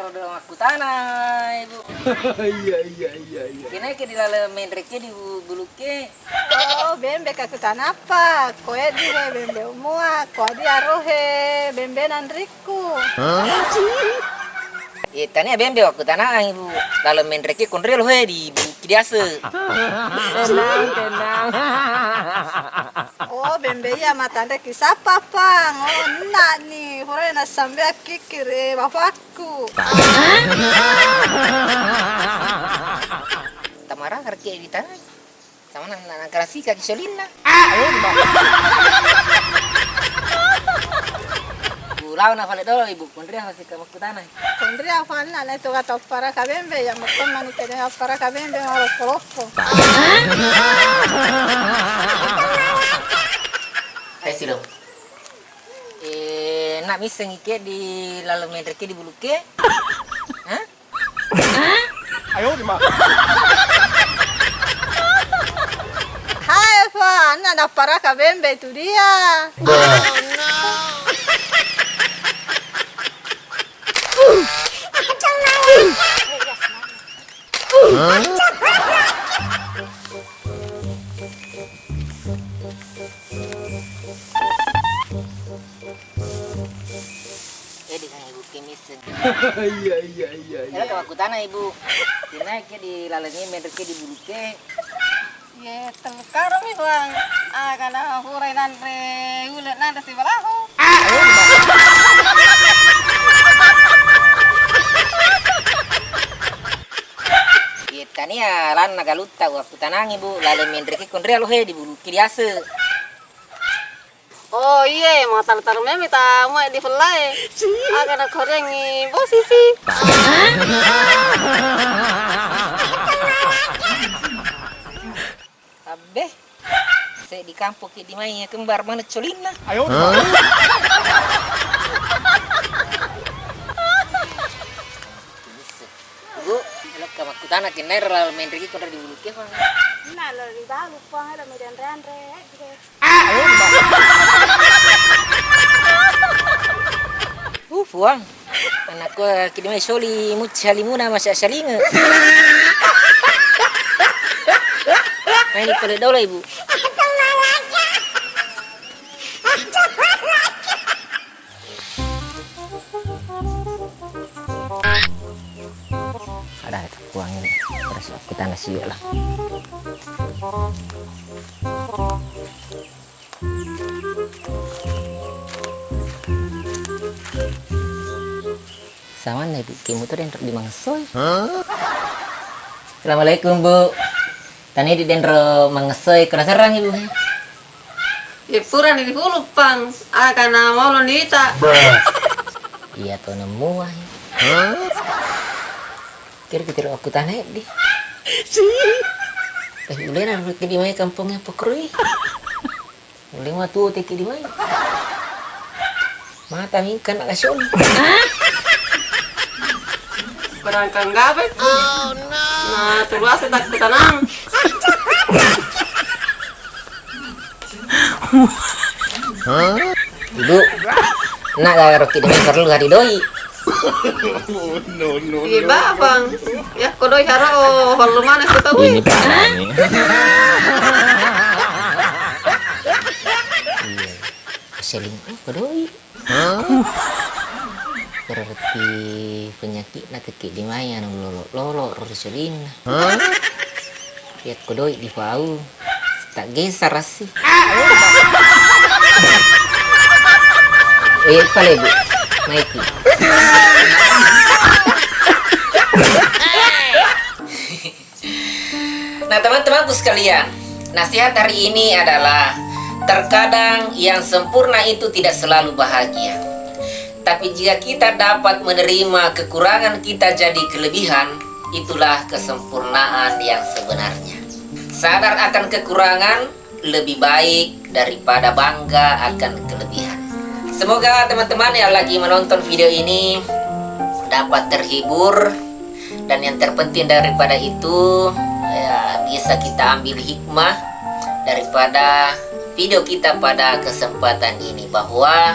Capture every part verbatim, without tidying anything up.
Rodo makkutana, Ibu. Iya, iya, iya, iya. Kenaiké di laleng menreké di bu-, buluké? Oh, bembe kakkutanappa? Koé di he bembe umua, ko di arohe bembe nanrikku. Hah? Iya, tania bembe wakkutanaang, Ibu. Laleng menreké konré lohe di buluké diase. Tenang, tenang. Oh, bembe iya matanre ki sappa, Pang? Oh, enna'ni. Pura nassambe akkikkiri bapakku. Tamara karke di tanai. Sama nang, nang, nang karasika ki solinna. Ah, oh, di bawah. Ku lao na fale dolo, Ibu. Konria masih kamu kutana. Konria fanna na itu kata para kabembe, ya, mutton mani kene para kabembe, mau loppo-loppo. Eh, silo. Eh, nak misseng ike di laleng menreke di buluke? Hah? Ayo, di ma-. Hai, Fa, anna napparaka bembe itu dia. Edi kan ibu kemisen. Iya, iya, iya, iya. Ela kawakutana ibu. Tinaike di lalengnya menreke di buluke. Ye, tellu karung mi, Bang. Ah, kana pura nanre ule nanre sibalahu. Ye, tania lanna galutta wakkutanangi, Bu, laleng menreke konrea lohe di buluke diase. Oh iye, mataru-taru memi ta mua di fellae. Aga na korengi posisi. Abbe, se di kampung ki di mai kembar mana colinna. Ayo. Bu, lokka makkutana kenna ero menriki konra di buluke, Bang. Nah, lo di balu, Bang, ada medan ranre. Uh, Puang. Anakku kidimai soli mucci halimuna masa salinge. Main pale dolo, Ibu. Ada Puang ini. Terus aku tanya sih lah. Samanna ibu, kemu tu denro di mangesoi. Assalamualaikum, Bu. Tani di denro mangesoi, kena serang ibu. Ye purani dihulu pang, akana maolo nita. Iya to nemmuai. Kira kita aku tanah di. Eh, mulai nanti di mai kampungnya pekrui. Mulai matu teki di mai. Mata mingkan nak kasih. Perangkang gabe. Nah, terus tak tenang. Ibu, nak gak roki demi perlu hari doi. Iya, Bang. Ya, kodoi haro, oh, perlu mana kita, wih. Ini parah nih. Iya. Seling, oh, kodoi. Berarti penyakitna teki di mai anu lolo-lolo ro ri solinna. Yakko doi di pau tak geser assi. Eh, pale, Bu. Maiki. Nah, teman-temanku sekalian, nasihat hari ini adalah terkadang yang sempurna itu tidak selalu bahagia. Tapi jika kita dapat menerima kekurangan kita jadi kelebihan, itulah kesempurnaan yang sebenarnya. Sadar akan kekurangan, lebih baik daripada bangga akan kelebihan. Semoga teman-teman yang lagi menonton video ini dapat terhibur, dan yang terpenting daripada itu, ya, bisa kita ambil hikmah daripada video kita pada kesempatan ini, bahwa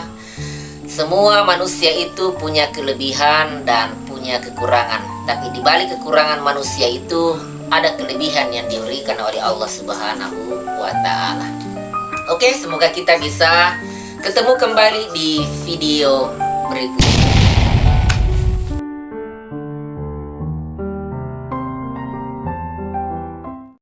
semua manusia itu punya kelebihan dan punya kekurangan, tapi di balik kekurangan manusia itu ada kelebihan yang diberikan oleh Allah Subhanahu wa Ta'ala. Oke, semoga kita bisa ketemu kembali di video berikutnya.